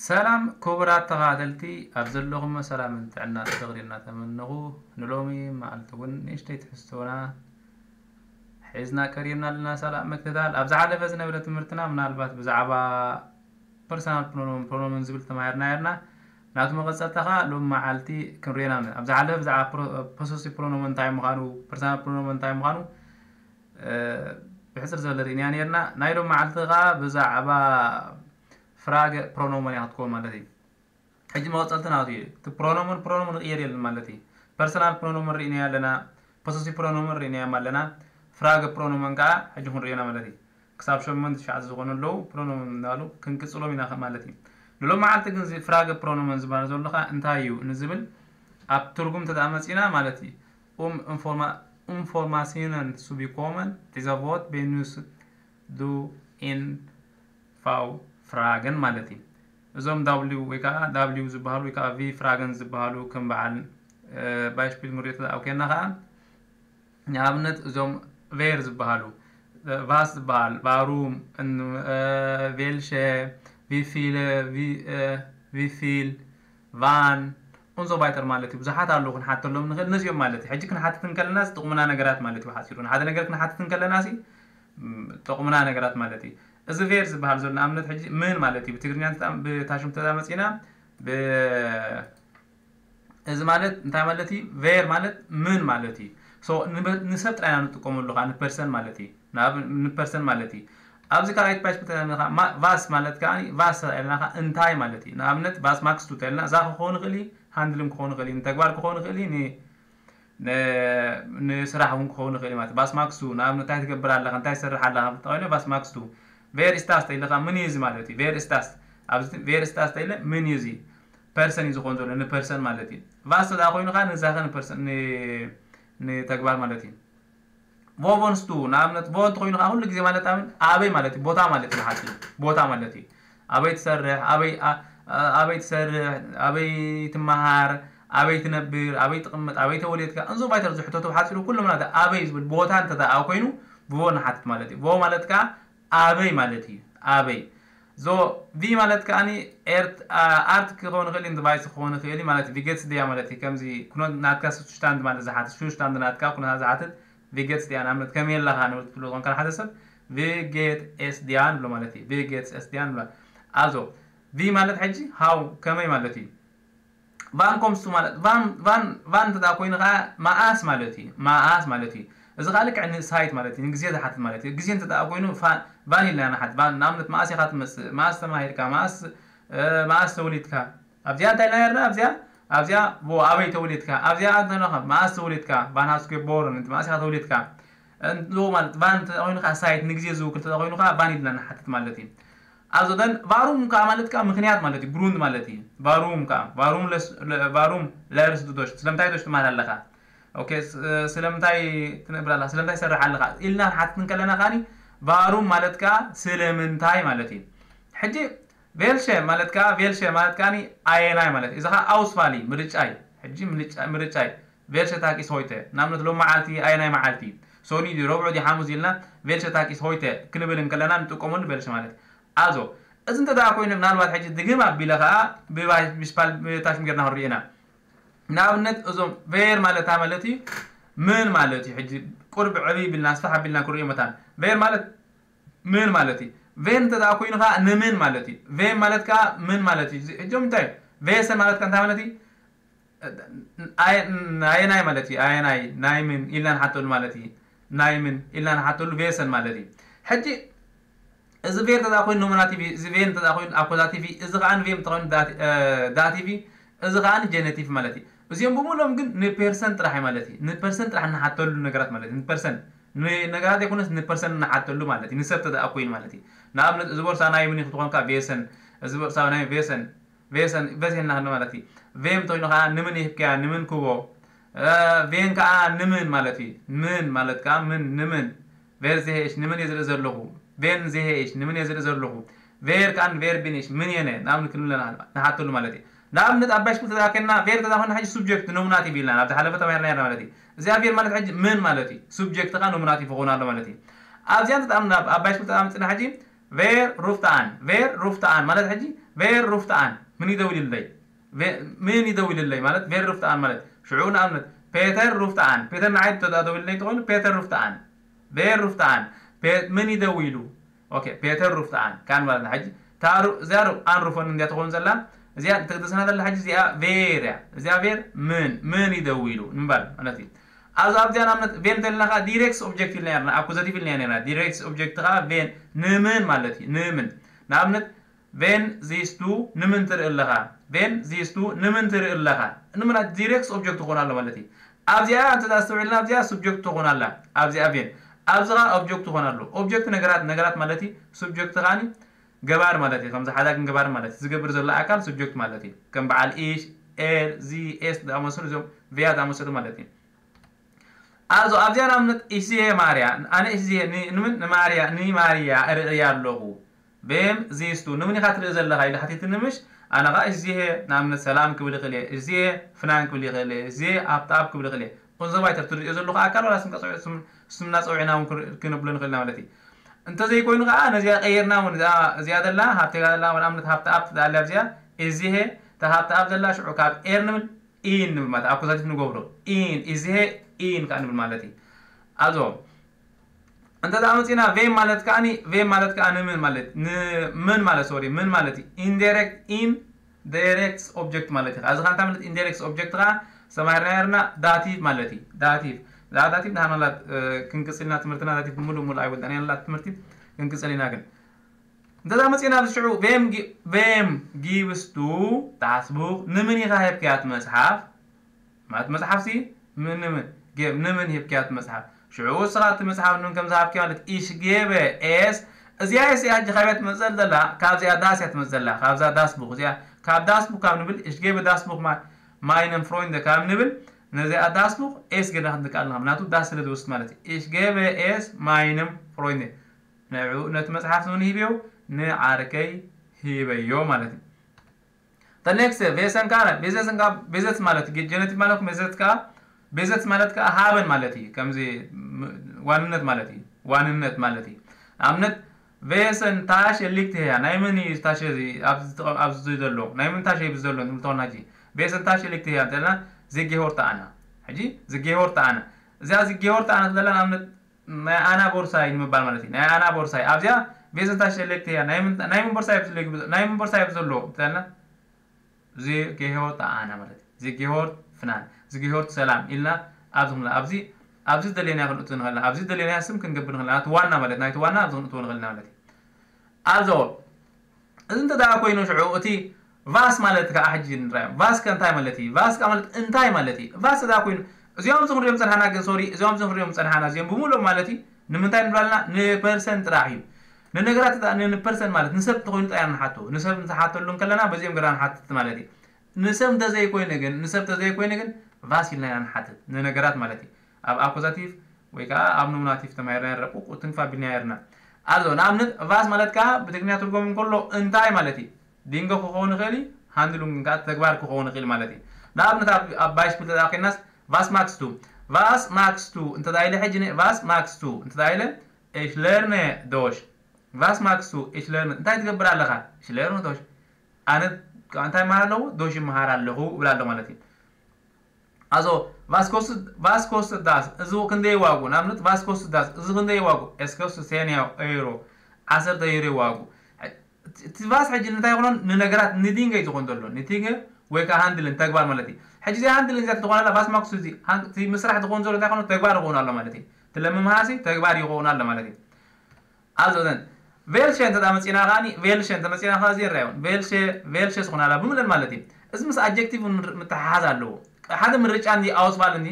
ሰላም ክቡራት ተኸታተልቲ፣ ኣብ ዘለኹሞ ሰላምን ጥዕናን ፍቕሪ እናተመነኹ፣ ንሎሚ መዓልቲ እውን ንእሽተይ ትሕዝቶና ሒዝና ቀሪብና ኣለና። ሰላም ምክትታል። ኣብ ዝሓለፈ ዝነበረ ትምህርትና ምናልባት ብዛዕባ ፐርሰናል ፕሮኖመን ዝብል ተማሂርና ነርና። ናቱ መቐጸልታ ኸኣ ሎም መዓልቲ ክንሪኦ ኢና። ኣብ ዝሓለፈ ብዛዕባ ፖሰሲቭ ፕሮኖመን እንታይ ምዃኑ፣ ፐርሰናል ፕሮኖመን እንታይ ምዃኑ ብሕጽር ዝበለ ርኢና ነርና። ናይ ሎም መዓልቲ ኸኣ ብዛዕባ ፍራገ ፕሮኖመን እያ ክትከውን ማለት እዩ። ሕጂ መቐጸልቲ ናቱ እዩ። እቲ ፕሮኖመን ፕሮኖመን ንቕየር የለን ማለት እዩ። ፐርሰናል ፕሮኖመን ርኢናዮ ኣለና፣ ፖሰሲቭ ፕሮኖመን ርኢናዮም ኣለና፣ ፍራገ ፕሮኖመን ከኣ ሕጂ ክንሪኦ ኢና ማለት እዩ። ክሳብ ሸሞንተ ትሽዓተ ዝኾኑ ኣለዉ፣ ፕሮኖመን እንዳሉ ክንቅጽሎም ኢና ማለት እዩ። ንሎም መዓልቲ ግን እዚ ፍራገ ፕሮኖመን ዝበሃል ዘሎ ከኣ እንታይ እዩ ንዝብል ኣብ ትርጉም ተደኣ መጺና ማለት እዩ። Um Informa- Informationen zu bekommen, diese Wort benutzt du in V Fragen ማለት እዩ። እዞም W ወይ ከዓ W ዝበሃሉ ወይ ከዓ V Fragen ዝበሃሉ ከም በዓል ባይሽፒል ንሪኦ ተኣውኬና ከዓ ንኣብነት እዞም ቬር ዝበሃሉ ቫስ ዝበሃል ቫሩም፣ ቬልሸ፣ ቪፊለ፣ ቪፊል፣ ቫን፣ ኡንዞ ባይተር ማለት እዩ። ብዙሓት ኣለዉ ክንሓተሎም ንኽእል ነዚኦም ማለት እዩ። ሕጂ ክንሓትት እንከለና ዝጥቕሙና ነገራት ማለት እዩ። ሓፂሩ ንሓደ ነገር ክንሓትት እንከለና ሲ ጥቕሙና ነገራት ማለት እዩ። እዚ ቬር ዝበሃል ዘሎ ንኣብነት ሕጂ ምን ማለት እዩ። ብትግርኛ ብታሽም ተዛ መፂና እዚ ማለት እንታይ ማለት እዩ? ቬር ማለት ምን ማለት እዩ። ንሰብ ጥራይና ንጥቀመሉ ከዓ ንፐርሰን ማለት እዩ። ንፐርሰን ማለት እዩ። ኣብዚ ካልኣይ ፓሽ ተለና ቫስ ማለት ከዓ ቫስ ተልና እንታይ ማለት እዩ? ንኣብነት ቫስ ማክስቱ ተልና እዛ ክኸውን ይኽእል እዩ፣ ሃንድልም ክኸውን ይኽእል እዩ፣ ንተግባር ክኸውን ይኽእል እዩ፣ ንስራሕ እውን ክኸውን ይኽእል ማለት ባስ ማክስቱ ንኣብነት እንታይ ትገብር ኣለኻ እንታይ ትሰርሕ ኣለኻ ተባሂሉ ባስ ማክስቱ ቬር ስታስ ተይለ ከዓ ምን እዩ እዚ ማለት እዩ ቬር ስታስ ኣብዚ ቬር ስታስ ተይለ ምን እዩ እዚ ፐርሰን እዩ ዝኾን ዘሎ ንፐርሰን ማለት እዩ ቫስ ተዳ ኮይኑ ከዓ ንዛኸ ንተግባር ማለት እዩ ቮቨንስቱ ንኣብነት ቮ እንተኮይኑ ከዓ ኩሉ ግዜ ማለት ኣበይ ማለት እዩ ቦታ ማለት እዩ ሓቂ ቦታ ማለት እዩ ኣበይ ትሰርሕ ኣበይ ኣበይ ትሰርሕ ኣበይ ትመሃር ኣበይ ትነብር ኣበይ ትቕመጥ ኣበይ ተወሊድካ እንዞ ባይተር ዝሕተቱ ሓፂሩ ኩሉ ምናተ ኣበይ ዝብል ቦታ እንተ ደኣ ኮይኑ ብቦ ንሓትት ማለት እዩ ቦ ማለት ከዓ ኣበይ ማለት እዩ ኣበይ ዞ ቪ ማለት ከዓ ኣርት ክኸውን ይኽእል ዲቫይስ ክኸውን ይኽእል ማለት ቪጌትስ ድያ ማለት እዩ ከምዚ ኩነት ናትካ ሱሽታንድ ማለት ዝሓትት ሱሽታንድ ናትካ ኩነታት ዝሓትት ቪጌትስ ድያ ንኣብነት ከመይ ኣለኻ ንብል ትብሎ ዝኾንካ ንሓደ ሰብ ቪጌት ኤስ ድያ ንብሎ ማለት እዩ ቪጌትስ ኤስ ድያ ንብሎ ኣዞ ቪ ማለት ሕጂ ሃው ከመይ ማለት እዩ ቫን ኮምስቱ ማለት ቫን ቫን ቫን እንተ ኮይኑ ከዓ መኣስ ማለት እዩ መኣስ ማለት እዩ እዚ ከዓ ልክዕ ንሳይት ማለት እዩ ንግዜ ዝሓትት ማለት እዩ ግዜ እንተ ኮይኑ ቫን ኢልና ንሓት ቫን ንኣብነት መኣስ ኢኻ ትመፅእ መኣስ ተማሂርካ መኣስ መኣስ ተወሊድካ ኣብዚኣ እንታይ ኢና ነርና ኣብዚኣ ኣብዚኣ ኣበይ ተወሊድካ ኣብዚኣ እንተነኸ መኣስ ተወሊድካ ቫን ሃስኩ ቦርን መኣስ ኢኻ ተወሊድካ ማለት ቫን እንተ ኮይኑ ከዓ ሳይት ንግዜ ዝውክል እንተ ኮይኑ ከዓ ቫን ኢልና ንሓትት ማለት እዩ Also dann, warum ከዓ ማለት ከዓ ምክንያት ማለት እዩ ግሩንድ ማለት እዩ። Warum ከዓ warum ለርስ du Deutsch ስለምንታይ ዶች ትማል ኣለኻ? ኦኬ ስለምንታይ ትነብር ኣለኻ? ስለምንታይ ትሰርሕ ኣለኻ? ኢልና ንሓትት እንከለና ከዓኒ warum ማለት ከዓ ስለምንታይ ማለት እዩ። ሕጂ ቬልሸ ማለት ከዓ ቬልሸ ማለት ከዓ ኣየናይ ማለት እዩ። እዚ ከዓ ኣውስፋል እዩ ምርጫ እዩ። ሕጂ ምርጫ እዩ። ቬልሸ ታጊስ ሆይተ ንኣብነት ሎም መዓልቲ ኣየናይ መዓልቲ ሰኑይ ድዩ ረብዑ ድዩ ሓሙስ ኢልና ቬልሸ ታጊስ ሆይተ ክንብል እንከለና ንጥቀመሉ ቬልሸ ማለት እዩ ኣዞ እዚ እንተ ደኣ ኮይኑ ምናልባት ሕጂ ድግም ኣቢለ ከዓ ብታሽም ጌርና ክንሪኦ ኢና ንኣብነት እዞም ቬር ማለት እንታይ ማለት እዩ ምን ማለት እዩ ሕጂ ቁርብ ዕብይ ቢልና ስፋሕ ኣቢልና ክንሪኦ መታን ቬር ማለት ምን ማለት እዩ ቬን እንተ ደኣ ኮይኑ ከዓ ንምን ማለት እዩ ቬን ማለት ከዓ ምን ማለት እዩ እዚኦም እንታይ ቬሰ ማለት ከዓ እንታይ ማለት እዩ ኣየናይ ማለት እዩ ኣየናይ ናይ ምን ኢልና ንሓተሉ ማለት እዩ ናይ ምን ኢልና ንሓተሉ ቬሰን ማለት እዩ ሕጂ እዚ ቬር ተዛ ኮይኑ ኖሚናቲቭ እዚ ቬን ተዛ ኮይኑ ኣኮዛቲቭ እዚ ከዓ ንቬም ተኮይኑ ዳቲቭ እዚ ከዓ ጀነቲቭ ማለት እዩ እዚኦም ብምሎም ግን ንፐርሰን ጥራሕ ማለት እዩ ንፐርሰን ጥራሕ ንሓተሉ ነገራት ማለት እዩ ንፐርሰን ንነገራት ዘይኮነስ ንፐርሰን ንሓተሉ ማለት እዩ ንሰብ ተዛ ኮይኑ ማለት እዩ ንኣብነት እዚ ቦርሳ ናይ ምን ክትኾንካ ቬሰን እዚ ቦርሳ ናይ ቬሰን ቬሰን ቬሰን ኢልና ክንዲ ማለት እዩ ቬም ተይኑ ከዓ ንምን ይህብከያ ንምን ክቦ ቬን ከዓ ንምን ማለት እዩ ምን ማለት ከዓ ምን ንምን ቬር ዜሄሽ ንምን እየ ዝርኢ ዘለኹ ቬን ዜሄሽ ንምን እየ ዝርኢ ዘለኹ ቬር ከዓ ቬር ቢኒሽ ምን የነ ናብ ክንብለ ንሓተሉ ማለት እዩ ንኣብነት ኣብ ባይስኩል ተዳከና ቬር ተዳኮና ሕጂ ሱብጀክት ኖሚናቲቭ ኢልና ኣብ ዝሓለፈ ተማሂርና ርና ማለት እዩ። እዚኣ ቬር ማለት ሕጂ ምን ማለት እዩ። ሱብጀክት ካ ኖሚናቲቭ ይኾን ኣሎ ማለት እዩ። ኣብዚኣ ተጣምና ኣብ ባይስኩል ተጣምፅና ሕጂ ቬር ሩፍታኣን ቬር ሩፍታኣን ማለት ሕጂ ቬር ሩፍታኣን ምን ይደውልለይ ምን ይደውልለይ ማለት ቬር ሩፍታኣን ማለት ሽዑ ንኣብነት ፔተር ሩፍታኣን ፔተር ንዓይ ተደውልለይ ተኾይኑ ፔተር ሩፍታኣን ቬር ሩፍታኣን ምን ይደውሉ ኦኬ ፔተር ሩፍታኣን ካን ማለት ሕጂ ታሩ እዚኣ ሩ ኣን ሩፈን እንዲያ ትኾን ዘላ እዚኣ ተግደስና ዘላ ሕጂ እዚኣ ቬር እያ። እዚኣ ቬር ምን ምን ይደውሉ ንምባል ማለት እዩ። ኣብዚ ኣብዚኣ ንኣብነት ቬን ተልና ከዓ ዲሬክስ ኦብጀክት ኢልና ርና ኣኩዛቲቭ ኢልና ርና ዲሬክስ ኦብጀክት ከዓ ቬን ንምን ማለት እዩ። ንምን ንኣብነት ቬን ዚስቱ ንምን ትርኢ ኣለኻ? ቬን ዚስቱ ንምን ትርኢ ኣለኻ? ንምና ዲሬክስ ኦብጀክት ይኾን ኣሎ ማለት እዩ። ኣብዚኣ እንተ ኣስተውዕልና ኣብዚኣ ሱብጀክት ትኾን ኣላ። ኣብዚኣ ቬን ኣብዚ ኸዓ ኦብጀክት ትኾን ኣሎ። ኦብጀክት ነገራት ነገራት ማለት እዩ። ሱብጀክት ኸዓኒ ገባር ማለት እዩ። ከምዚ ሓዳግን ገባር ማለት እዩ። ዝገብር ዘሎ ኣካል ሱብጀክት ማለት እዩ። ከም በዓል ኢሽ፣ ኤር፣ ዚ፣ ኤስ ዝኣመሰሉ እዚኦም ቪያ ዝኣመሰሉ ማለት እዩ። ኣዞ ኣብዚኣ ንኣብነት ኢስየ ማርያ ኣነ ኢስየ ንምን ንማርያ ንማርያ እርእያ ኣለኹ። ቤም ዚስቱ ንምን ኢኻ ትርኢ ዘለኻ ኢሉ ሓቲትኒ ምሽ ኣነ ኸዓ እዝሄ ንኣብነት ሰላም ክብል ይኽእል እየ እዝሄ ፍናን ክብል ይኽእል እየ እዝሄ ኣብተኣብ ክብል ይኽእል እየ። ቁንዘባይ ተር ትርእዮ ዘለኹ ኣካል ዋላ ስም ስምና ፀውዒና እውን ክነብሎ ንኽእል ኢና ማለት እዩ። እንተዘይኮይኑ ከዓ ነዚኣ ቀይርና እውን እዚኣ ዘላ ሃብቴጋ ዘላ ንኣብነት ሃብተኣብ ትደኣልያ ኣብዚኣ እዝሄ ተሃብተኣብ ዘላ ሽዑ ካብ ኤር ንብል ኢን ንብል ማለት ኣኩዛቲቭ ንገብሮ ኢን እዝሄ ኢን ከዓ ንብል ማለት እዩ። ኣዞ እንተ ደኣ መጺና ቬም ማለት ከኣኒ ቬም ማለት ከኣ ንምን ማለት ንምን ማለት ሶሪ ምን ማለት ኢንዳይሬክት ኢን ዳይሬክት ኦብጀክት ማለት እዩ። እዚ ካንታ ማለት ኢንዳይሬክት ኦብጀክት ከኣ ሰማሂርና ነርና ዳቲቭ ማለት እዩ። ዳቲቭ እዛ ዳቲቭ ንሃና ክንቅጽልና ትምህርትና ዳቲቭ ሙሉ ሙሉ ኣይወዳእና ያላት ትምህርቲ ክንቅጽል ኢና ግን እንተ ደኣ መጺና ኣብዚ ሽዑ ቬም ጊ- ቬም ጊቭስ ቱ ዳስቡክ ንምን ኢኻ ሄብክያ እቲ መጽሓፍ ማለት መጽሓፍሲ ምን ንምን ጌም ንምን ሂብክያ እቲ መጽሓፍ ሽዑ እስኻ እቲ መጽሓፍ ንን ከም ዝሃብክያ ማለት ኢሽ ጌበ ኤስ እዚኣ ኤስ እያ ሕጂ ካበያ ትመጽእ ዘላ ካብዚኣ ዳስ እያ ትመጽእ ዘላ ካብዛ ዳስቡክ እዚኣ ካብ ዳስቡክ ካብ ንብል ኢሽ ጌበ ዳስቡክ ማይነም ፍሮይንደ ካብ ንብል ነዚኣ ዳስቡክ ኤስ ገና ክንትቃልና ምክንያቱ ዳስ ስለ ዝወስድ ማለት እዩ ኢሽ ጌበ ኤስ ማይነም ፍሮይንደ ንዑ ነቲ መጽሓፍ ምን ሂብዮ ንዓርከይ ሂበዮ ማለት እዩ። The next ቬሰን ከዓ ቤዘትን ከዓ ቤዘት ማለት ጌ- ጀነቲቭ ማለት ቤዘት ከዓ ቤዘት ማለት ከዓ ሃበን ማለት እዩ። ከምዚ ም- ዋንነት ማለት እዩ። ዋንነት ማለት እዩ። ኣብነት ቬሰን ታሸ ሊክት ህያ ናይ መን እዩ ታሸ እዚ ኣብዚ ዝጠቐም- ኣብዚ ዘሎ ናይ መን ታሸ እዩ ዘሎ ንብል ተኾና ሕጂ ቬሰን ታሸ ሊክት ህያ እንተልና ዝጌሆርታ ኣና ሕጂ ዝጌሆርታ ኣና እዚኣ ዝጌሆርታ ኣና ትለና ኣብነት ናይ ኣና ቦርሳይ ንምባል ማለት እዩ ናይ ኣና ቦርሳይ ኣብዚኣ ቤዘንታ ሸሌክት እያ ናይ ምን ናይ ምን ቦርሳይ ኣብዚ ለግ ናይ ምን ቦርሳይ ኣብዚ ዘሎ ትልና እዚ ጌሆርት ኣና ማለት እዩ እዚ ጌሆርት ፍናን እዚ ጌሆርት ሰላም ኢልና ኣብዚ ክንላ ኣብዚ ኣብዚ ደለና ክንእቱ ንኽእልና ኣብዚ ደለና ስም ክንገብር ንኽእልና እቲ ዋና ማለት ናይቲ ዋና ኣብዚ ክንእትዎ ንኽእልና ማለት እዩ ኣዞ እዚ እንተ ደኣ ኮይኑ ሽዑ እቲ ቫስ ማለት ከዓ ሕጂ ንራዮም ቫስ ከ እንታይ ማለት እዩ ቫስ ከዓ ማለት እንታይ ማለት እዩ ቫስ እዳ ኮይኑ እዚኦም ዝኽሪኦም ፀንሓና ግን ሶሪ እዚኦም ዝኽሪኦም ፀንሓና እዚኦም ብምሉኦም ማለት እዩ ንምንታይ ንብላልና ንፐርሰን ጥራሕ እዩ ንነገራት እዳ ንፐርሰን ማለት ንሰብ እንተኮይኑ ጥራይ ንሓቶ ንሰብ ንሓተሉ ከለና በዚኦም ገራ ንሓትት ማለት እዩ ንሰብ እንተዘይኮይነ ግን ንሰብ እንተዘይኮይነ ግን ቫስ ኢልና ኢና ንሓትት ንነገራት ማለት እዩ ኣብ ኣኩዛቲቭ ወይ ከዓ ኣብ ኖሚናቲቭ ተማሂርና ረቁ ትንፋ ቢልና ርና ኣዞ ንኣብነት ቫስ ማለት ከዓ ብትግርኛ ትርጎም እንከሎ እንታይ ማለት እዩ ዲንጎ ክኸውን ይኽእል እዩ ሃንድሉንግ ከዓ ተግባር ክኸውን ይኽእል ማለት እዩ ንኣብነት ኣብ ባይስኩል ተዳኪናስ ቫስ ማክስቱ ቫስ ማክስቱ እንተዳይለ ሕጂ ቫስ ማክስቱ እንተዳይለ እሽለርነ ዶሽ ቫስ ማክስቱ እሽለርነ እንታይ ትገብር ኣለኻ እሽለርነ ዶሽ ኣነ እንታይ ማር ኣለዉ ዶሽ ይመሃር ኣለኹ እብል ኣሎ ማለት እዩ ኣዞ ቫስኮስ ቫስኮስ ዳስ እዚ ክንደይ ዋጉ ንኣብነት ቫስኮስ ዳስ እዚ ክንደይ ዋጉ ኤስኮስ ሴንያ ኤሮ ዓሰርተ ዩሮ ዋጉ እቲ ቫስ ሕጂ እንታይ ይኮኖን ንነገራት ንዲንገ እዩ ዝኮን ዘሎ ንቲንገ ወይ ከዓ ሃንድልን ተግባር ማለት እዩ ሕጂ እዚ ሃንድልን እዚኣ ትኾነላ ቫስ ማክስ እዚ ምስራሕ ዝኮን ዘሎ እንታይ ይኮኖ ተግባር ይኮን ኣሎ ማለት እዩ ትለምምሃሲ ተግባር ይኮን ኣሎ ማለት እዩ ኣብዘን ቬልሸ እንተ መፂና ከዓኒ ቬልሸ እንተ መፂና ከ እዚ ይረኣዩ ቬልሸ ቬልሸ ዝኾናላ ብምለን ማለት እዩ እዚ ምስ ኣጀክቲቭ ምትሓሓዝ ኣለዎ ሓደ ምርጫ እንዲ ኣውስባል እንዲ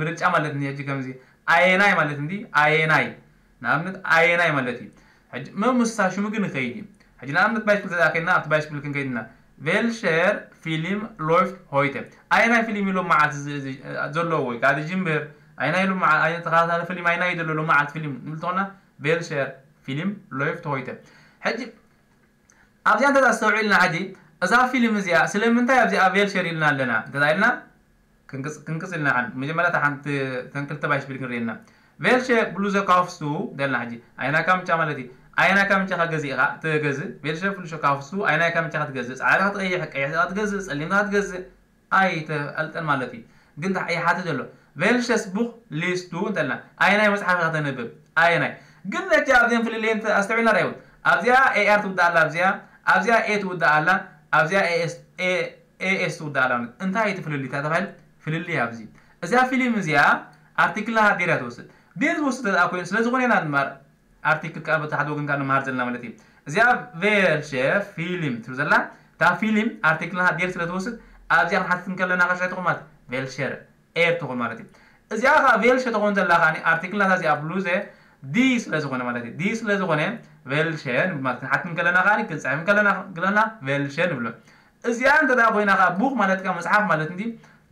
ምርጫ ማለት እንዲ ሕጂ ከምዚ ኣየናይ ማለት እንዲ ኣየናይ ንኣብነት ኣየናይ ማለት እዩ ሕጂ መምሳ ሽሙ ግን ይኸይድ እዩ ሕጂ ንኣብነት ባይስክል ተዳከና ኣብቲ ባይስክል ክንከይድና ቬልሸር ፊልም ሎይፍት ሆይተ ኣየናይ ፊልም ኢሎም መዓልቲ ዘለዎ ወይ ከዓ ጅምብር ኣየናይ ኢሎም ተኸታታሊ ፊልም ኣየናይ ዘሎ ሎም መዓልቲ ፊልም ንብል ተኾና ቬልሸር ፊልም ሎይፍት ሆይተ ሕጂ ኣብዚኣ እንተ ኣስተውዒልና ሕጂ እዛ ፊልም እዚኣ ስለምንታይ ኣብዚኣ ቬልሸር ኢልና ኣለና እንተኢልና ክንቅጽ ኢልና። መጀመርያ ሓንቲ ተንክልተ ባይሽ ቢል ክንርኢ ኢና። ቬልሸ ብሉዘ ካውፍስቱ ደልና ሕጂ ኣይና ካምቻ ማለት እዩ። ኣይና ካምቻ ከገዚእኻ ትገዝእ ቬልሸ ብሉዘ ካውፍስቱ ኣይና ካምቻ ክትገዝእ ጻዕዳ ክትቀይሕ ቀይሕ ክትገዝእ ጸሊምታ ክትገዝእ ኣይተፈልጠን ማለት እዩ። ግን ይሓትት ዘሎ ቬልሸስ ቡኽ ሊስቱ እንተልና ኣይናይ መጽሓፍ ከተንብብ ኣይናይ ግን ነቲ ኣብዚን ፍልልየን ኣስተውዒልና ዳይውን ኣብዚኣ ኤኣር ትውዳእ ኣላ ኣብዚኣ ኣብዚኣ ኤ ትውዳእ ኣላ ኣብዚኣ ኤኤስ ትውዳእ ኣላ። እንታይ እቲ ፍልልይ ተባሂል ፍልልይ ኣብዚ እዚኣ ፊልም እዚኣ ኣርቲክልና ሃዲር እያ ትወስድ። ዲር ዝወስድ ተኣ ኮይኑ ስለ ዝኾነ ኢና ንማር ኣርቲክል ከዓ በቲ ሓደ ወገን ከዓ ንመሃር ዘለና ማለት እዩ። እዚኣ ቬልሸ ፊልም ትብል ዘላ እታ ፊልም ኣርቲክልና ሃዲር ስለ ትወስድ ኣብዚኣ ክንሓትት እንከለና ከሻይ ትኹማት ቬልሸር ኤር ትኾን ማለት እዩ። እዚኣ ከዓ ቬልሸ ትኾን ዘላ ከዓ ኣርቲክል ናታ እዚኣ ብሉዘ ዲ ስለ ዝኾነ ማለት እዩ። ዲ ስለ ዝኾነ ቬልሸ ንብል ማለት ክንሓትም ከለና ከዓ ክንፅሕም ከለና ክለና ቬልሸ ንብሎ። እዚኣ እንተ ኮይና ከዓ ቡክ ማለት ከዓ መፅሓፍ ማለት እንዲ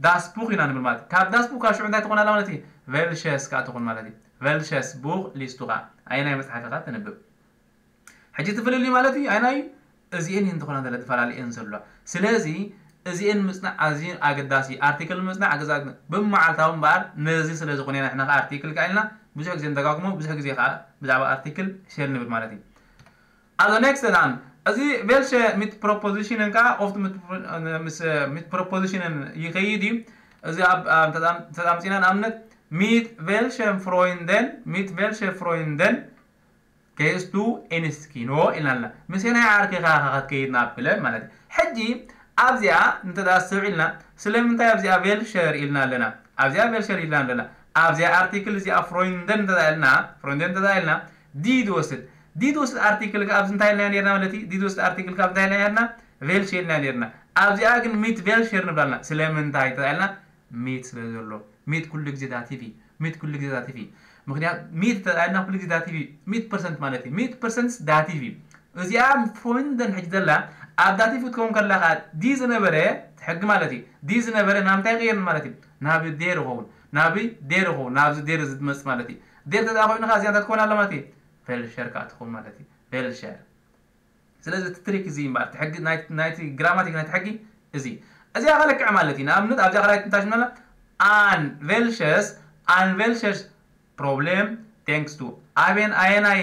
ዳስ ቡክ ኢና ንብል ማለት ካብ ዳስ ቡክ ሽዑ እንታይ ትኾን ኣላ ማለት እዩ። ቬልሸስ ከዓ ትኾን ማለት እዩ። ቬልሸስ ቡክ ሊስቱ ከዓ ኣይናይ መፅሓፍ ኢኻ ትንብብ። ሕጂ ትፍልልዩ ማለት እዩ ኣይናይ እዚኤን እየን ዝኾና ዘለ ተፈላለየን ዘሎ። ስለዚ እዚኤን ምፅናዕ ኣዝዩ ኣገዳሲ ኣርቲክል ምፅናዕ ኣገዛ ብመዓልታዊ እምበኣር ነዚ ስለ ዝኾነ ኢና ንሕና ከዓ ኣርቲክል ከዓ ኢልና ብዙሕ ግዜ ንደጋግሞ ብዙሕ ግዜ ከዓ ብዛዕባ ኣርቲክል ሸር ንብል ማለት እዩ። Also next ዳን እዚ ቬልሸ ሚት ፕሮፖዚሽንን ከዓ ኦፍት ሚት ፕሮፖዚሽንን ይኸይድ እዩ። እዚ ተጣምፂና ንኣብነት ሚት ቬልሸ ፍሮይንደን ሚት ቬልሸ ፍሮይንደን ከይስቱ ኢንስኪኖ ኢልና ኣለና። ምስ ናይ ዓርኪኻ ክትከይድ ናብ ብለን ማለት እዩ። ሕጂ ኣብዚኣ እንተ ኣስተውዒልና ስለምንታይ ኣብዚኣ ቬልሸር ኢልና ኣለና? ኣብዚኣ ቬልሸር ኢልና ኣለና። ኣብዚኣ ኣርቲክል እዚኣ ፍሮይንደን እንተ ኢልና ፍሮይንደን እንተ ኢልና ዲ ዝወስድ ዲ ዝወስድ ኣርቲክል ኣብዚ እንታይ ኢልና ነርና ማለት እዩ። ዲ ዝወስድ ኣርቲክል ካብ እንታይ ኢልና ነርና? ቬልሸር ኢልና ነርና። ኣብዚኣ ግን ሚት ቬልሸር ንብላልና። ስለምንታይ እንተ ኢልና ሚት ስለ ዘሎ ሚት ኩሉ ግዜ ዳቲቭ እዩ። ሚት ኩሉ ግዜ ዳቲቭ እዩ። ምክንያቱ ሚት ተጣይና ኩሉ ግዜ ዳቲቭ እዩ። ሚት ፐርሰንት ማለት እዩ። ሚት ፐርሰንት ዳቲቭ እዩ። እዚኣ ፍሮይንደን ሕጂ ዘላ ኣብ ዳቲቭ ክትከውን ከላካ ዲ ዝነበረ ሕጊ ማለት እዩ። ዲ ዝነበረ ናብ እንታይ ይቀየር ማለት እዩ? ናብ ዴር ይኸውን። ናብ ዴር ይኸውን። ናብዚ ዴር ዝመጽእ ማለት እዩ። ዴር ተጣ ኮይንካ እዚኣ እንታይ ትከውን ኣላ ማለት እዩ? ቬልሸር ከዓ ትኸውን ማለት እዩ። ቬልሸር ስለዚ እቲ ትሪክ እዚ እምበኣር እቲ ሕጊ ናይቲ ግራማቲክ ናይቲ ሕጊ እዚ እዚኣ ከለክዕ ማለት እዩ። ንኣብነት ኣብዚኣ ከላይ ትንታሽ ምናላ ኣን ቬልሸስ ኣን ቬልሸስ ፕሮብሌም ቴንክስ ቱ ኣበን ኣየናይ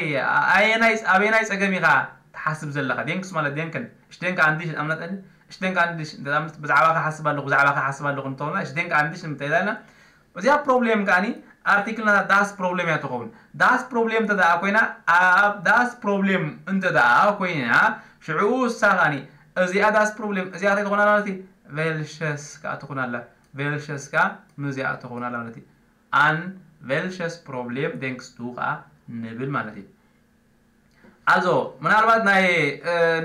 ኣየናይ ኣበናይ ጸገም ኢኻ ትሓስብ ዘለኻ? ዴንክስ ማለት ዴንክን እሽደንካ ኣንዲሽ ኣምነት እሽደንካ ኣንዲሽ ብዛዕባ ክሓስብ ኣለኹ ብዛዕባ ክሓስብ ኣለኹ እንተኾና እሽደንካ ኣንዲሽ እንተይላና እዚኣ ፕሮብሌም ከኣኒ ኣርቲክልና ዳስ ፕሮብሌም እያ ትኸውን። ዳስ ፕሮብሌም እንተ ደኣ ኮይና ኣብ ዳስ ፕሮብሌም እንተ ደኣ ኮይና ሽዑ እሳ ከኣኒ እዚኣ ዳስ ፕሮብሌም እዚኣ እንታይ ትኾን ኣላ ማለት እዩ? ቬልሸስ ከኣ ትኾን ኣላ። ቬልሸስ ከኣ ምዚኣ ትኾን ኣላ ማለት እዩ። ኣን ቬልሸስ ፕሮብሌም ዴንክስ ቱ ከኣ ንብል ማለት እዩ። ኣዞ ምናልባት ናይ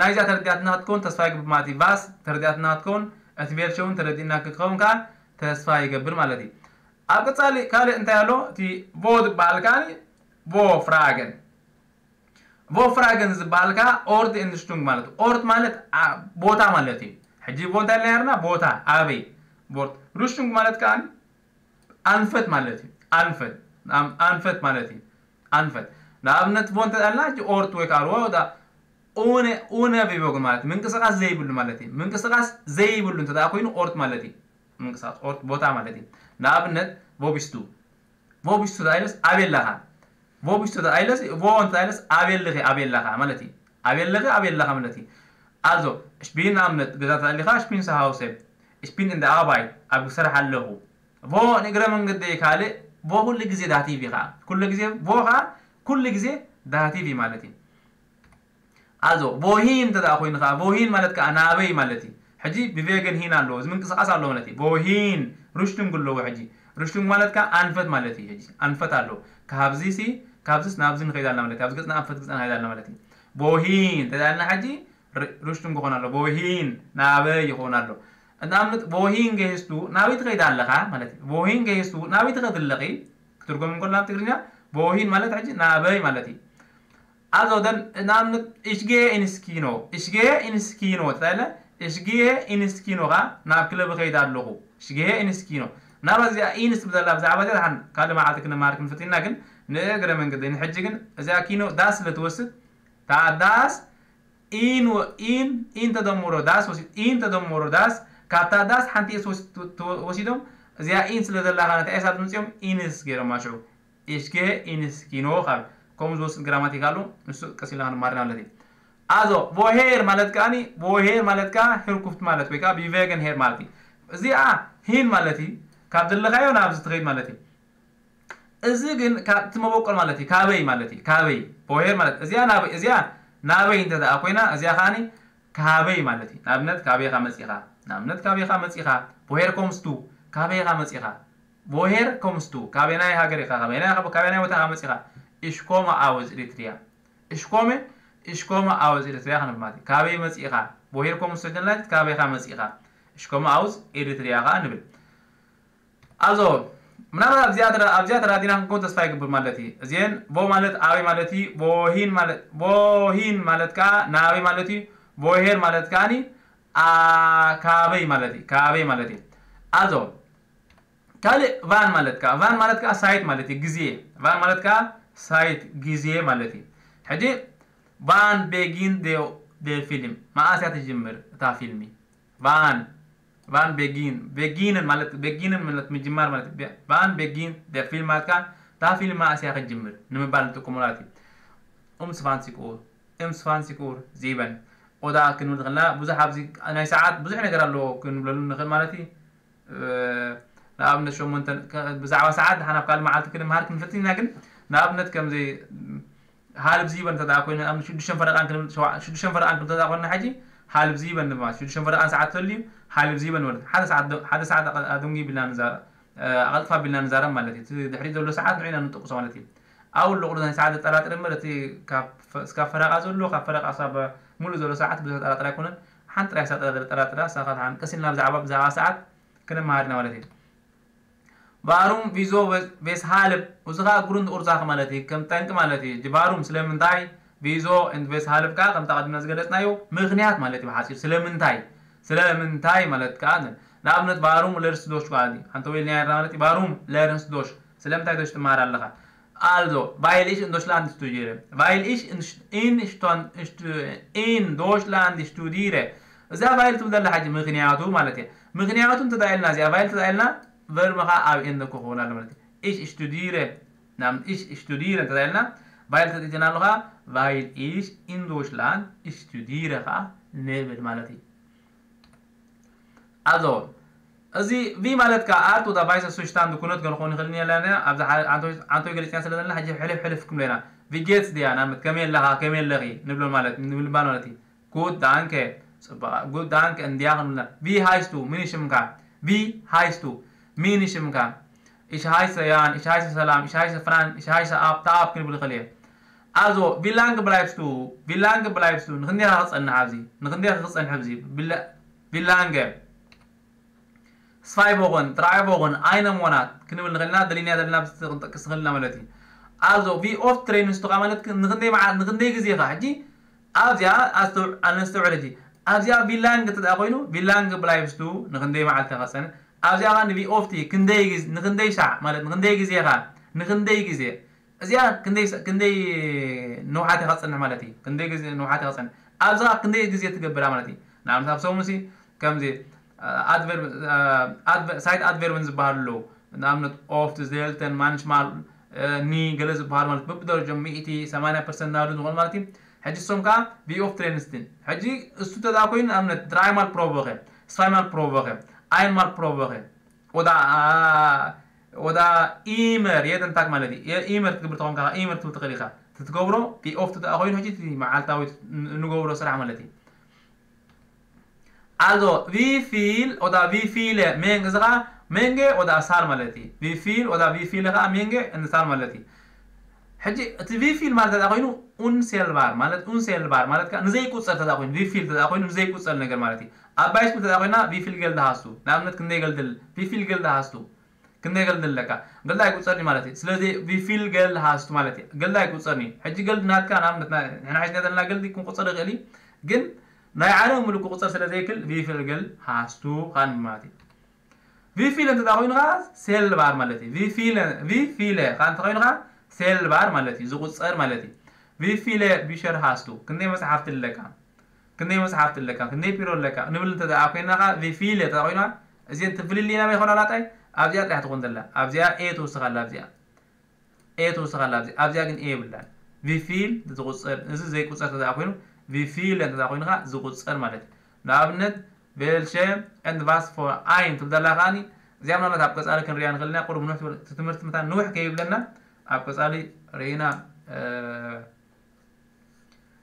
ናይዚኣ ተረዲኣትና ክትከውን ተስፋ ይገብር ማለት እዩ። ቫስ ተረዲኣትና ክትከውን እቲ ቬልሸ እውን ተረዲእና ክትከውን ከዓ ተስፋ ይገብር ማለት እዩ። ኣብ ቀፃሊ ካልእ እንታይ ኣሎ? እቲ ቮ ዝበሃል ከዓ ቮ ፍራገን ቮ ፍራገን ዝበሃል ከዓ ኦርት ኤንድ ርሽቱንግ ማለት እዩ። ኦርት ማለት ቦታ ማለት እዩ። ሕጂ ቮ እንታይ ነርና? ቦታ ኣበይ? ቦርት ርሽቱንግ ማለት ከዓ ኣንፈት ማለት እዩ። ኣንፈት ኣንፈት ማለት እዩ። ኣንፈት ንኣብነት ቮ እንተዳልና ሕጂ ኦርት ወይ ከዓ ርወ ኡነ ኡነ ቪቦግ ማለት ምንቅስቃስ ዘይብሉ ማለት እዩ። ምንቅስቃስ ዘይብሉ እንተ ኮይኑ ኦርት ማለት እዩ። ምንቅስቃስ ኦርት ቦታ ማለት እዩ። ንኣብነት ቮ ቢስቱ ቮ ቢስቱ ተባሂለስ ኣበይ ኣለኻ? ቮ ቢስቱ ተባሂለስ ቮ እንተ ተባሂለስ ኣበይ ኣለኺ ኣበይ ኣለኻ ማለት እዩ። ኣበይ ኣለኺ ኣበይ ኣለኻ ማለት እዩ። ኣዞ እሽ ቢን ንኣብነት ገዛ ተኣሊኻ እሽ ቢን ሰሃውሰ እሽ ቢን እንደ ኣባይ ኣብ ክሰርሕ ኣለኹ ቮ ንእግረ መንገደይ ካልእ ቮ ኩሉ ግዜ ዳቲቭ ኢኻ ኩሉ ግዜ ቮ ኻ ኩሉ ግዜ ዳቲቭ እዩ ማለት እዩ። ኣዞ ቮሂን እንተ ደኣ ኮይኑ ከዓ ቮሂን ማለት ከዓ ናበይ ማለት እዩ። ሕጂ ብቬገን ሂን ኣለዎ እዚ ምንቅስቃስ ኣለዎ ማለት እዩ። ቮሂን ሩሽቱንግ ኣለዎ ሕጂ ሩሽቱንግ ማለት ከዓ ኣንፈት ማለት እዩ። ሕጂ ኣንፈት ኣለዎ ካብዚ ሲ ካብዚስ ናብዚ ንኸይድ ኣለና ማለት እዩ። ኣብዚ ገፅና ኣንፈት ገፅና ንኸይድ ኣለና ማለት እዩ። ቮሂን እንተ ደኣልና ሕጂ ሩሽቱንግ ክኾን ኣሎ። ቮሂን ናበይ ይኸውን ኣሎ። ንኣብነት ቮሂን ገይስቱ ናበይ ትኸይድ ኣለኻ ማለት እዩ። ቮሂን ገይስቱ ናበይ ትኸድ ኣለኺ ክትርጎም እንከሎ ናብ ትግርኛ ቮሂን ማለት ሕጂ ናበይ ማለት እዩ። ኣዞ ደን ንኣብነት እሽጌ ኢንስኪኖ እሽጌ ኢንስኪኖ ተታይለ እሽጌ ኢንስኪኖ ኻ ናብ ክለብ ኸይድ ኣለኹ እሽጌ ኢንስኪኖ ናብ ኣዚኣ ኢንስ ብዘላ ብዛዕባ እዚኣ ሓን ካልእ መዓልቲ ክንማር ክንፍትና ግን ንእግረ መንገዲ ንሕጂ ግን እዚኣ ኪኖ ዳስ ስለ ትወስድ ታዳስ ኢን ወ- ኢን ኢን ተደምሮ ዳስ ወሲ- ኢን ተደምሮ ዳስ ካብታ ዳስ ሓንቲ ኤስ ወሲ- ት- ወሲዶም እዚኣ ኢን ስለ ዘላ ነታ ኤስ ኣድምፅኦም ኢንስ ገይሮማ ሽዑ ኢሽኬ ኢንስ ኪኖ ካብ ከምኡ ዝወስድ ግራማቲካ ኣሎ። ንሱ ቀስ ኢልና ክንማርና ማለት እዩ። ኣዞ ቮሄር ማለት ከኣኒ ቮሄር ማለት ከኣ ሄርኩፍት ማለት ወይ ከዓ ቢቬገን ሄር ማለት እዩ። እዚኣ ሂን ማለት እዩ ካብ ዘለካዮ ናብዚ ትኸይድ ማለት እዩ። እዚ ግን ካብ እቲ መበቆል ማለት እዩ ካበይ ማለት እዩ ካበይ ቮሄር ማለት እዚኣ ናበይ እዚኣ ናበይ እንተ ደኣ ኮይና እዚኣ ከኣኒ ካበይ ማለት እዩ። ንኣብነት ካበይኻ መፂኻ ንኣብነት ካበይኻ መፂኻ ቮሄር ኮምስቱ ካበይኻ መፂኻ ቮሄር ኮምስቱ ካበናይ ሃገር ኢኻ ካበናይ ካበናይ ቦታኻ መፂኻ ኢሽኮማ ኣወዝ ኤሪትሪያ እሽኮመ እሽኮማ ኣውዝ ኤሪትሪያ ክንብል ማለት እዩ። ካበይ መፂእኻ ቦሄር ኮምስት ጀነራል ካበይኻ መፂእኻ እሽኮማ ኣውዝ ኤሪትሪያ ከዓ ንብል ኣዞ ምናልባት ኣብዚኣ ተራ- ኣብዚኣ ተራዲና ክንከውን ተስፋ ይግብር ማለት እዩ። እዚአን ቦ ማለት ኣበይ ማለት እዩ። ቦሂን ማለት ቦሂን ማለት ከዓ ናበይ ማለት እዩ። ቦሄር ማለት ከዓኒ ኣ- ካበይ ማለት እዩ። ካበይ ማለት እዩ። ኣዞ ካልእ ቫን ማለት ከዓ ቫን ማለት ከዓ ሳይት ማለት እዩ። ግዜ ቫን ማለት ከዓ ሳይት ግዜ ማለት እዩ። ሕጂ ቫን ቤጊን ደ ፊልም መኣስ እያ ትጅምር እታ ፊልሚ? ቫን ቫን ቤጊን ቤጊንን ማለት ቤጊንን ማለት ምጅማር ማለት እዩ። ቫን ቤጊን ደ ፊልም ማለት ከዓ እታ ፊልም መኣስ እያ ክትጅምር ንምባል ንጥቀመሉ ማለት እዩ። ኡምስ ፋንሲኩር እምስ ፋንሲኩር ዚበን ኦዳ ክንብል ከለና ብዙሕ ኣብዚ ናይ ሰዓት ብዙሕ ነገር ኣለዎ ክንብለሉ ንኽእል ማለት እዩ። ንኣብነት ሸሞንተ ብዛዕባ ሰዓት ንሓና ኣብ ካልእ መዓልቲ ክንምሃር ክንፍትን ኢና። ግን ንኣብነት ከምዚ ሃልብ ዚበን እንተ ኮይኑ ኣብ ሽዱሽተን ፈረቃን ክንብል ሸዋ- ሽዱሽተን ፈረቃን ክንብል እንተ ኮይና ሕጂ ሃልብ ዚበን ንብል ማለት ሽዱሽተን ፈረቃን ሰዓት ተልዩ ሃልብ ዚበን ንብል ሓደ ሰዓት ዶ- ሓደ ሰዓት ኣቐ- ኣደንጉ ቢልና ንዛረብ ኣቐልጥፋ ቢልና ንዛረብ ማለት እዩ። እቲ ድሕሪ ዘሎ ሰዓት ንዒና ንጠቅሶ ማለት እዩ። ኣብ ሎቕሎ ናይ ሰዓት ዘጠራጥር እምበር እቲ ካብ ፈ- እስካብ ፈረቃ ዘሎ ካብ ፈረቃ ሳብ ሙሉእ ዘሎ ሰዓት ብዙሕ ጠራጥር ኣይኮነን። ሓንቲ ጥራይ ሳብ ጠራጥራ ሳኻት ሓን ቀስ ኢልና ብዛዕባ ብዛዕባ ሰዓት ክንመሃር ኢና ማለት እዩ። ባሩም ቪዞ ቬስሃልብ እዚ ኸዓ ግሩንድ ኡርዛኽ ማለት እዩ። ከም ጠንቂ ማለት እዩ። ባሩም ስለምንታይ ቪዞ እንድ ቬስሃልብ ከዓ ከምቲ ኣቐድምና ዝገለፅናዮ ምክንያት ማለት እዩ። ብሓፂሩ ስለምንታይ ስለምንታይ ማለት ከዓ ንኣብነት ባሩም ለርስ ዶሽ በዓል ሓንተ ወይል ኒያራ ማለት እዩ። ባሩም ለርንስ ዶሽ ስለምንታይ ዶሽ ትመሃር ኣለኻ? ኣልዞ ቫይል ኢሽ እንዶሽላንድ ስቱዲረ ቫይል ኢሽ ኢንሽቶን ኢን ዶሽላንድ ስቱዲረ እዛ ቫይል ትብል ዘላ ሕጂ ምክንያቱ ማለት እየ። ምክንያቱ እንተዳኢልና እዚኣ ቫይል ተዳኢልና ቨርምኻ ኣብ ኤንደ ክኸውን ኣሎ ማለት እዩ። ኢሽ ስቱዲረ ናብ ኢሽ ስቱዲረ እንተዳኢልና ቫይል ተጥይትና ኣለኻ ቫይል ኢሽ ኢን ዶሽላንድ ስቱዲረ ከዓ ንብል ማለት እዩ። ኣዞ እዚ ቪ ማለት ከዓ ኣርት ወዳ ቫይሰ ሱሽታንድ ኩነት ገለ ክኾን ይኽእል ኣለና ኣብዚ ኣንቶይ ገሊፅና ስለ ዘለና ሕጂ ሕልፍ ሕልፍ ክንብሎ ኢና። ቪጌትስ ድያ ናመት ከመይ ኣለኻ ከመይ ኣለኺ ንብሎ ማለት ንብል ባል ማለት እዩ። ጉድ ዳንከ ፅቡቅ ጉድ ዳንከ እንዲያ ክንብልና ቪ ሃይስቱ ምን ሽምካ ቪ ሃይስቱ ምን ሽምካ Ich heiße Jan, ich heiße Salam, ich heiße Fran, ich heiße Ab, Taab ክንብል ይኽእል እየ። Also, wie lange bleibst du? Wie lange bleibst du? ንክንደይ ክፀንሕ ኣብዚ? ንክንደይ ክፀንሕ ኣብዚ? Wie lange? Zwei Wochen, drei Wochen, einen Monat ክንብል ንኽእል ኢና። ደሊና ዘለና ክንጠቅስ ንኽእል ኢና ማለት እዩ። Also, wie oft trainierst du ማለት ንክንደይ መዓልቲ ንክንደይ ግዜ ኢኻ ሕጂ ኣብዚኣ ኣነስተውዕል ሕጂ ኣብዚኣ wie lange እንተ ኮይኑ wie lange bleibst du ንክንደይ መዓልቲ ኢኻ ትፀንሕ ኣብዚኣ ከዓ ንቪ ኦፍቲ ክንደይ ግዜ ንክንደይ ሻዕ ማለት ንክንደይ ግዜ ኢኻ ንክንደይ ግዜ እዚኣ ክንደይ ክንደይ ንውሓት ኢኻ ትፀንሕ ማለት እዩ። ክንደይ ግዜ ንውሓት ኢኻ ትፀንሕ ኣብዚኣ ክንደይ ግዜ ትገብራ ማለት እዩ። ንኣብነት ኣብ ሰሙን ሲ ከምዚ ኣድቨርብ ሳይት ኣድቨርብን ዝበሃሉ ኣለዉ። ንኣብነት ኦፍት ዜልተን ማንሽማል ኒ ገለ ዝበሃሉ ማለት በብደረጃ ሚእቲ ሰማንያ ፐርሰንት ናብሉ ዝኾኑ ማለት እዩ። ሕጂ እሶም ከዓ ቪ ኦፍ ትሬንስትን ሕጂ እሱ ተዳ ኮይኑ ንኣብነት ድራይማል ፕሮቮኸ ስፋይማል ፕሮቮኸ ኣይንማል ፕሮቮኸ ወዳ ወዳ ኢመር የደንታክ ማለት እዩ። ኢመር ትገብር ተኾንካ ኢመር ትብል ትኽእል ኢኻ። ትትገብሮ ቪ ኦፍ ትዳ ኮይኑ ሕጂ መዓልታዊ ንገብሮ ስራሕ ማለት እዩ። Also, wie viel oder wie viele Menge እዚ ከዓ ሜንገ ወዳ ሳል ማለት እዩ። Wie viel ወዳ wie viele ከዓ ሜንገ እንሳል ማለት እዩ። ሕጂ እቲ ቪፊል ማለት ተዳ ኮይኑ ኡንሴልባር ማለት ኡንሴልባር ማለት ከዓ ንዘይቁፀር ተዳ ኮይኑ ቪፊል ተዳ ኮይኑ ንዘይቁፀር ነገር ማለት እዩ። ኣብ ባይስኩል ተዳ ኮይና ቪፊል ገል ደሃስቱ ንኣብነት ክንደይ ገልድል ቪፊል ገል ደሃስቱ ክንደይ ገልድል ኣለካ ገልዳ ኣይቁፀር ማለት እዩ። ስለዚ ቪፊል ገል ሃስቱ ማለት እዩ። ገልዳ ኣይቁፀር እዩ። ሕጂ ገልዲ ናትካ ንኣብነት ንሕና ሒዝና ዘለና ገልዲ ክንቁፀር ይኽእል እዩ። ግን ናይ ዓለም ሙሉእ ክቁፀር ስለ ዘይክል ቪፊል ገል ሃስቱ ካን ማለት እዩ። ቪፊል እንተ ኮይኑ ከዓ ሴል ባር ማለት እዩ። ቪፊለ ቪፊለ ከዓ እንተ ኮይኑ ከዓ ሴል ባር ማለት እዩ። ዝቁፀር ማለት እዩ። ቪፊለ ቢሸር ሃስቱ ክንደይ መፅሓፍቲ ኣለካ? ክንደይ መጽሓፍቲ ኣለካ፣ ክንደይ ቢሮ ኣለካ ንብል እንተ ደኣ ኮይና ኸኣ፣ ቪ ፊል እንተ ደኣ ኮይና፣ እዚአን ትፍልልይ ናበይ ይኾና ላጣይ? ኣብዚኣ ጥራሕ ትኾን ዘላ። ኣብዚኣ ኤ ትውስኻ ኣላ፣ ኣብዚኣ ኤ ትውስኻ ኣላ፣ ኣብዚኣ። ኣብዚኣ ግን ኤ የብላን። ቪ ፊል ዝቁጸር፣ እዚ ዘይቁጸር እንተ ደኣ ኮይኑ፣ ቪ ፊል እንተ ደኣ ኮይኑ ኸኣ ዝቁጸር ማለት እዩ። ንኣብነት፣ ቬልሸ ኤንድ ቫስ ፎር ኣይ ትብል ዘላ ከኣኒ፣ እዚኣ ምናልባት ኣብ ቀጻሊ ክንሪኣ ንኽእል ኢና። ቁሩብ ንውሕ ትብል፣ እቲ ትምህርቲ ምታን ንውሕ ከይብለና፣ ኣብ ቀጻሊ ርኢና፣ እ፣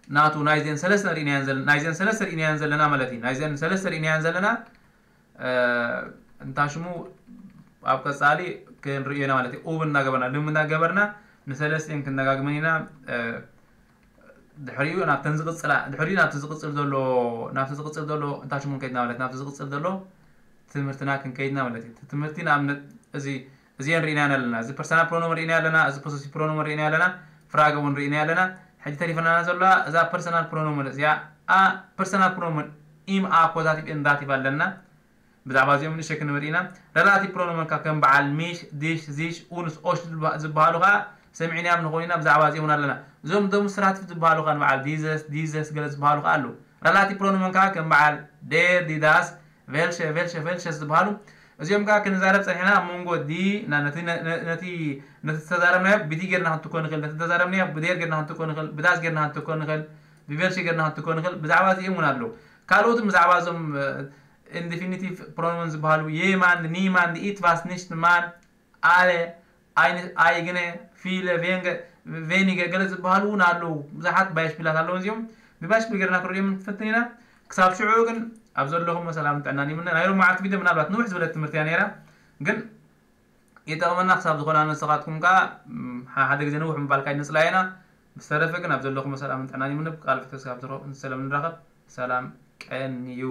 ናቱ ናይዘን ሰለስተ ርኢናየን ዘለ-፣ ናይዘን ሰለስተ ርኢናየን ዘለና ማለት እዩ። ናይዘን ሰለስተ ርኢናየን ዘለና፣ እ፣ እንታ ሽሙ ኣብ ቀጻሊ ክንርእዮ ኢና ማለት እዩ። ኡብ እናገበርና፣ ልም እናገበርና ንሰለስቲኤን ክንደጋግመን ኢና። እ፣ ድሕሪኡ ናብተን ዝቕጽላ፣ ድሕሪኡ ናብቲ ዝቕጽል ዘሎ፣ ናብቲ ዝቕጽል ዘሎ እንታ ሽሙ ክንከይድና ማለት፣ ናብቲ ዝቕጽል ዘሎ ትምህርትና ክንከይድና ማለት እዩ። እቲ ትምህርቲ ንኣብነት እዚ፣ እዚአን ርኢና ኣለና። እዚ ፐርሰናል ፕሮኖመን ርኢና ኣለና፣ እዚ ፖሰሲቭ ፕሮኖመን ርኢና ኣለና፣ ፍራገ እውን ርኢና ኣለና። ሕጂ ተሪፈና ዘላ እዛ ፐርሰናል ፕሮኖመን እዚኣ፣ ኣ፣ ፐርሰናል ፕሮኖመን ኢም ኣኮዛቲቭ ኤንድ ዳቲቭ ኣለና። ብዛዕባ እዚኦም ንእሽተይ ክንብል ኢና። ረላቲቭ ፕሮኖመን ከ ከም በዓል ሚሽ፣ ዲሽ፣ ዚሽ፣ ኡንስ፣ ኦሽ ዝበሃ-፣ ዝበሃሉ ከኣ ሰሚዕናዮም ንኾን ኢና፣ ብዛዕባ እዚኦም እውን ኣለና። እዞም ደሞንስትራቲቭ ዝበሃሉ ከኣ ንበዓል ዲዘስ፣ ዲዘስ ገለ ዝበሃሉ ከኣ ኣለዉ። ረላቲቭ ፕሮኖመን ከኣ ከም በዓል ዴር፣ ዲዳስ፣ ቬልሸ፣ ቬልሸ፣ ቬልሸስ ዝበሃሉ፣ እዚኦም ከኣ ክንዛረብ ጸኒሕና ኣብ መንጎ ዲ፣ ና-፣ ነቲ፣ ነ-፣ ነ-፣ ነቲ፣ ነቲ ዝተዛረብናዮ ብዲ ጌርና ክንትኮ ንኽእል፣ ነቲ ዝተዛረብናዮ ብዴር ጌርና ክንትኮ ንኽእል፣ ብዳስ ጌርና ክንትኮ ንኽእል፣ ብቬልሸ ጌርና ክንትኮ ንኽእል፣ ብዛዕባ እዚኦም እውን ኣለዉ። ካልኦት ብዛዕባ እዞም፣ እ፣ ኢንዲፊኒቲቭ ፕሮኖመን ዝበሃሉ የማን፣ ኒማን፣ ኢት ቫስ ኒሽት ማን፣ ኣለ፣ ኣይን-፣ ኣይግነ፣ ፊለ፣ ቬንገ-፣ ቬኒገ ገለ ዝበሃሉ እውን ኣለዉ። ብዙሓት ባይሽፒላት ኣለዉ እዚኦም። ብባይሽፒል ጌርና ክንሪኦም ንፈትን ኢና። ክሳብ ሽዑ ግን ኣብ ዘለኹም ሰላምን ጥዕናን ይምነ። ናይ ሎሚ መዓልቲ ቪድዮ ምናልባት ንውሕ ዝበለት ትምህርቲ እያ ነይራ። ግን ይጠቕመና ክሳብ ዝኾነ ንስኻትኩም ከኣ፣ ም፣ ሓ-፣ ሓደ ግዜ ንውሕ ምባልካ ኣይንጽላእ ኢና። ብዝተረፈ ግን ኣብ ዘለኹም ሰላምን ጥዕናን ይምነ። ብቃል ፍትሒ ክሳብ ዝረኸብ፣ ሰላም ንራኸብ። ሰላም ቀንዩ።